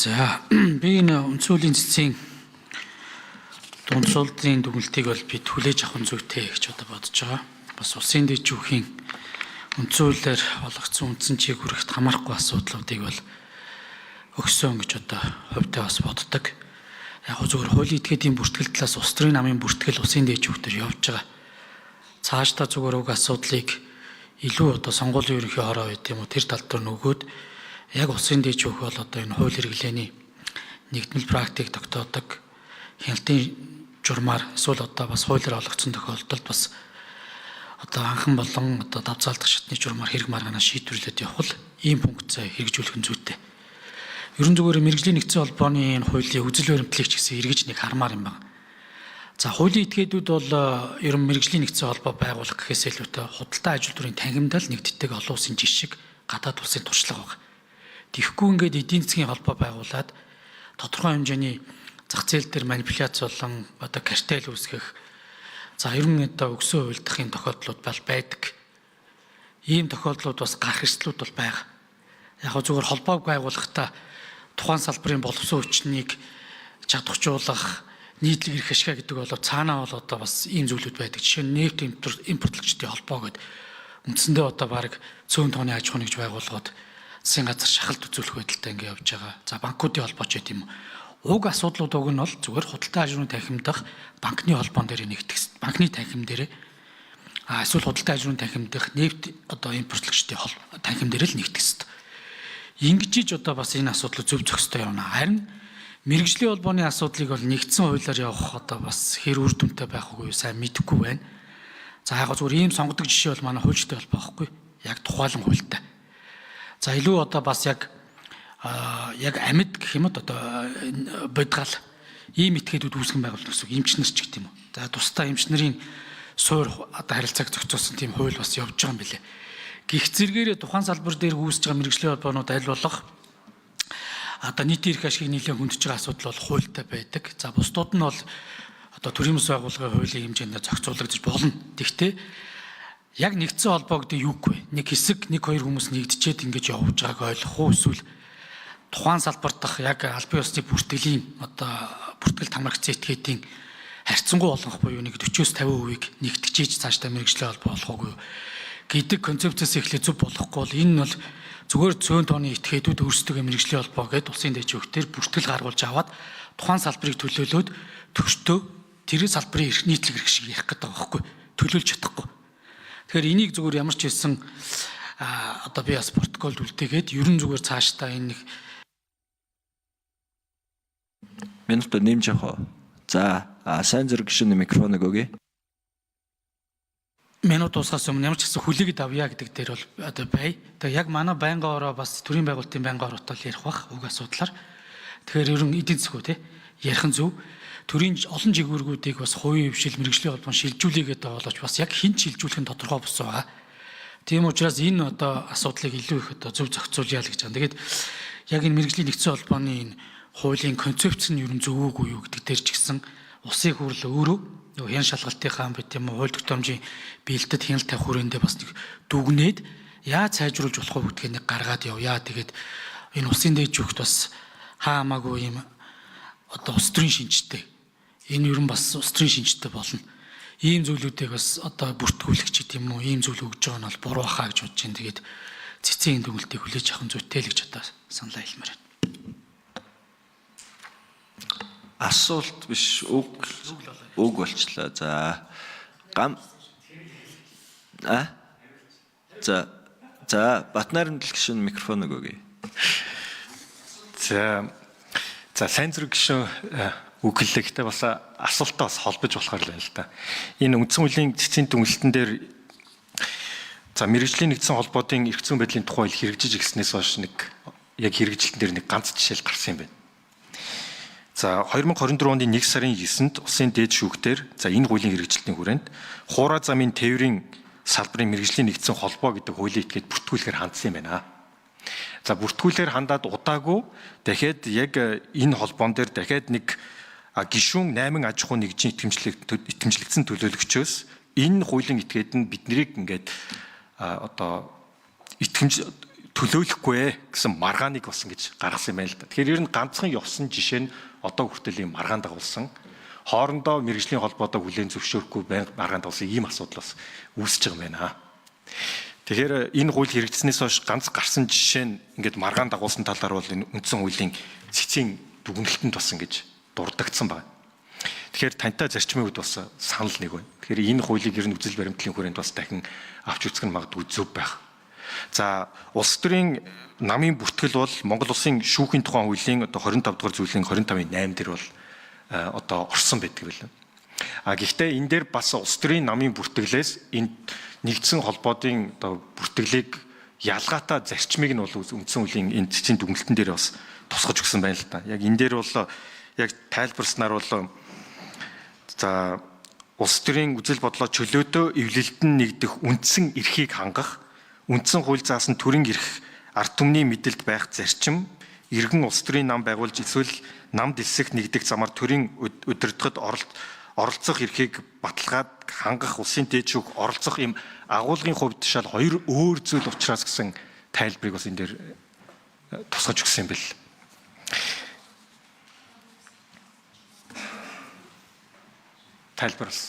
За, би энэ үндсэн хуулийн цэцгийн дунд суулдрын дүгнэлтийг бол бид хүлээж авах нь зүйтэй гэж одоо бодож байгаа. Бас улсын дэд шүүхийн үндсэн хуулиар олгогдсон үндсэн чиг хүрэхт хамаарахгүй асуудлуудыг бол өгсөн гэж одоо хувьдаа бас боддог. Яг гоо зөвхөн хуулийн этгээдийн бүртгэл талаас улс төрийн намын бүртгэл улсын дэд шүүхтэр явж байгаа. Цаашдаа зүгээр уг асуудлыг илүү одоо сонгуулийн ерөнхий хороо байд юм уу, тэр тал дээр нөгөөд яг улсын дэд шүүх бол одоо энэ хууль хэрэглээний нэгдмэл практик тогтоодог хяналтын журмаар эсвэл одоо бас хуулиар олгогдсон тохиолдолд бас одоо анхан болон одоо давзаалдах шатны журмаар хэрэг маргаанаа шийдвэрлээд явах л ийм функцээ хэрэгжүүлэх нь зүйтэй. Ерөн зүгээр мэргэжлийн нэгдсэн холбооны энэ хуулийн үзэл баримтлалыг ч гэсэн эргэж нэг хармаар юм байна. За, хуулийн этгээдүүд бол ерөн мэргэжлийн нэгдсэн холбоо байгуулах гэхээс илүүтэй худалдаа ажил дүрийн танхимдал нэгддэг олон улсын жишг, гадаад улсын туршлага байна. Тэгэхгүй ингээд эдийн засгийн холбоо байгуулад тодорхой хэмжээний зах зээл дээр манипуляц болон одоо картел үүсгэх, за, ер нь одоо өгсөн хувилдахын тохиолдлууд бол байдаг. Ийм тохиолдлууд бас гарах эрсдлүүд бол байгаа. Яг гоо зүгээр холбоог байгуулахдаа тухайн салбарын боловсон хүчнийг чадваржуулах, нийтлэг эрх ашгаа гэдэг бол цаанаа бол одоо бас ийм зүйлүүд байдаг. Жишээ нь нефть импортлогчдын холбоо гэдэг үндсэндээ одоо баг цөөн тооны аж ахуйн нэгж байгууллагууд засгийн газар шахалт үзүүлэх байдалтай ингэ явж байгаа. За, банкуудын холбоо ч гэдэм юм. Уг асуудлууд уг нь бол зүгээр худалдаа аж ахуйн танхимдах банкны холбоон дээр нэгтгэх, банкны танхим дээр, а эсвэл худалдаа аж ахуйн танхимдах нефть одоо импортлогчдын танхим дээр л нэгтгэх хэрэгтэй. Ингэж иж одоо бас энэ асуудлыг зөв зохистой явна. Харин мэргэжлийн холбооны асуудлыг бол нэгдсэн хуулиар явах одоо бас хэр үр дүнтэй байх үгүй сайн мэдэхгүй байна. За, яг зүгээр ийм сонгодог жишээ бол манай хуульчтай холбоо байхгүй. Яг тухайлан хуультай. За, илүү одоо бас яг яг амьд гэх юм одоо бодгаал ийм этгээдүүд үүсгэн байгуулна гэсэн үг. Эмч нар ч гэх юм уу. За, тусдаа эмч нарын суур одоо харилцааг зохицуулсан тийм хууль бас явж байгаа юм билэ. Гэх зэргээрээ тухайн салбар дээр үүсэж байгаа мэргэжлийн холбоонууд аль болох одоо нийтийн эрх ашигыг нэлээд хөндөж байгаа асуудал бол хуультай байдаг. За, бусдууд нь бол одоо төрийн бас байгууллагын хуулийн хэмжээнд зохицуулагдаж болно. Тэгвэл яг нэгдсэн холбоо гэдэг юу вэ? Нэг хэсэг, нэг хоёр хүмүүс нэгдчихэд ингэж явж байгааг ойлгох уу, эсвэл тухайн салбар дахь яг албан ёсны бүртгэлийн одоо бүртгэл хамрагдсан этгээдийн харьцангуй олонх буюу нэг 40-оос 50%-ийг нэгтгэжиж цаашдаа мэргэжлийн холбоо болох уугүй гэдэг концепцээс эхлээ зөв болохгүй бол энэ нь бол зүгээр цөөн тооны этгээдүүд өөрсдөө мэргэжлийн холбоо гэдээ улсын дэд шүүхтэр бүртгэл гаргуулж аваад тухайн салбарыг төлөөлөөд төштөө тэр салбарын эрх нийтлэг эрх шиг ярих гэдэг байгаа байхгүй, төлөөлж чадахгүй. Тэгэхээр энийг зүгээр ямар ч хэлсэн одоо би бас протоколд үлдээгээд ерөн зүгээр цаашдаа энэ нэг Минут нэмж явах уу? За, сайн зэрэг гишүүний микрофоныг өгье. Минут дуусахаас өмнө ямар ч гэсэн хүлээгээд авъя гэдэг дээр бол одоо бай. Тэгээ яг манай байнгын ороо бас төрийн байгуулалтын байнгын ороотой л ярих бах уг асуудлаар. Тэгэхээр ерөн эдийн засаг үү те ярих нь зөв. Төрийн олон жигүүргүүдийг бас хувийн хвшил мэргэжлийн холбоон шилжүүлээгээд байгаа боловч бас яг хэн шилжүүлэх нь тодорхой бус байгаа. Тийм учраас энэ одоо асуудлыг илүү их одоо зөв зохицуулъя л гэж байгаа. Тэгээд яг энэ мэргэжлийн нэгдсэн холбооны энэ хуулийн концепц нь ерөн зөв үгүй юу гэдэг дээр ч гэсэн улсын хурл өөрөө нөгөө хян шалгалтынхаа байт юм уу, хууль тогтоомжийн бэлтэд хяналт тавих хүрээндээ бас нэг дүгнээд яаж сайжруулж болох вэ гэдгийг нэг гаргаад явъя. Тэгээд энэ улсын дээд шүүхт бас хаа хамаагүй юм одоо улс төрийн шинжтэй. Энэ ер нь бас улс төрийн шинжтэй болно. Ийм зүйлүүдийг бас одоо бүртгүүлэх ч гэдэм юм уу, ийм зүйл өгж байгаа нь бол буруу хаа гэж бодож байна. Тэгээд цэцэн дүгнэлтийг хүлээж авах нь зүйтэй л гэж одоо саналаа хэлмээр байна. Асуулт биш, үг үг болчлаа. За, гам а За за Батнайрамдал гишүүн микрофоныг өгье. За за, сайн зэрэг гишүүн үг хэллээ. Гэхдээ бас асуултаа бас холбож болохоор л байна л да. Энэ үндсэн хуулийн цэцгийн дүгнэлтэн дээр, за, мэргэжлийн нэгдсэн холбоодын эрх зүйн байдлын тухай хууль хэрэгжиж эхэлснээс хойш нэг яг хэрэгжилтэн дээр нэг ганц жишээл гарсан юм байна. За, 2024 оны 1 сарын 9-нд улсын дээд шүүхтэр, за, энэ хуулийн хэрэгжилтийн хүрээнд хуурай замын тээврийн салбарын мэргэжлийн нэгдсэн холбоо гэдэг хуулийн этгээд бүртгүүлэхээр хандсан юм байна. За, бүртгүүлэхээр хандаад удаагүй дахиад яг энэ холбоон дээр дахиад нэг гишүүн 8 аж ахуйн нэгжийн итгэмжлэгдсэн төлөөлөгчөөс энэ хуулийн этгээд нь биднийг ингээд одоо итгэмж төлөөлөхгүй ээ гэсэн маргааныг бас ингэж гаргасан юм байна л да. Тэгэхээр ер нь ганцхан явсан жишээ нь одоо хүртэл ийм маргаан дагуулсан, хоорондоо мэргэжлийн холбоодоо хүлээн зөвшөөрөхгүй байнга маргаан дагуулсан ийм асуудал бас үүсэж байгаа юм байна. Тэгэхээр энэ хууль хэрэгжснээс хойш ганц гарсан жишээ нь ингээд маргаан дагуулсан талаар бол энэ үндсэн хуулийн цэцгийн дүгнэлтэнд бас ингэж дурддагдсан байна. Тэгэхээр тантай зарчмын үед бас санал нэг байна. Тэгэхээр энэ хуулийг ер нь үзэл баримтлалын хүрээнд бас дахин авч үзэх нь магадгүй зөв байх. За, улс төрийн намын бүртгэл бол Монгол улсын шүүхийн тухай хуулийн одоо 25 дугаар зүйлийн 25-ын 8 дээр бол одоо орсон байдаг байлаа. А гэхдээ энэ дээр бас улс төрийн намын бүртгэлээс энэ нэгдсэн холбоодын одоо бүртгэлийг ялгаатай зарчмыг нь бол үндсэн хуулийн энэ цэцгийн дүгнэлтэн дээр бас тусгаж өгсөн байна л да. Яг энэ дээр бол яг тайлбарснаар бол, за, улс төрийн үзэл бодлоо чөлөөтөө эвлэлтэн нэгдэх үндсэн эрхийг хангах, үндсэн хууль заасан төрийн эрх, ард түмний мэдэлд байх зарчим, иргэн улс төрийн нам байгуулж эсвэл нам дэлсэх нэгдэх замаар төрийн удирдахад оролцох эрхийг баталгаад хангах, улсын дээд шүүх оролцох ийм агуулгын хувьд шал хоёр өөр зүйл учраас гэсэн тайлбарыг бас энэ дээр тусгаж өгсөн юм бэл. Тайлбар бас.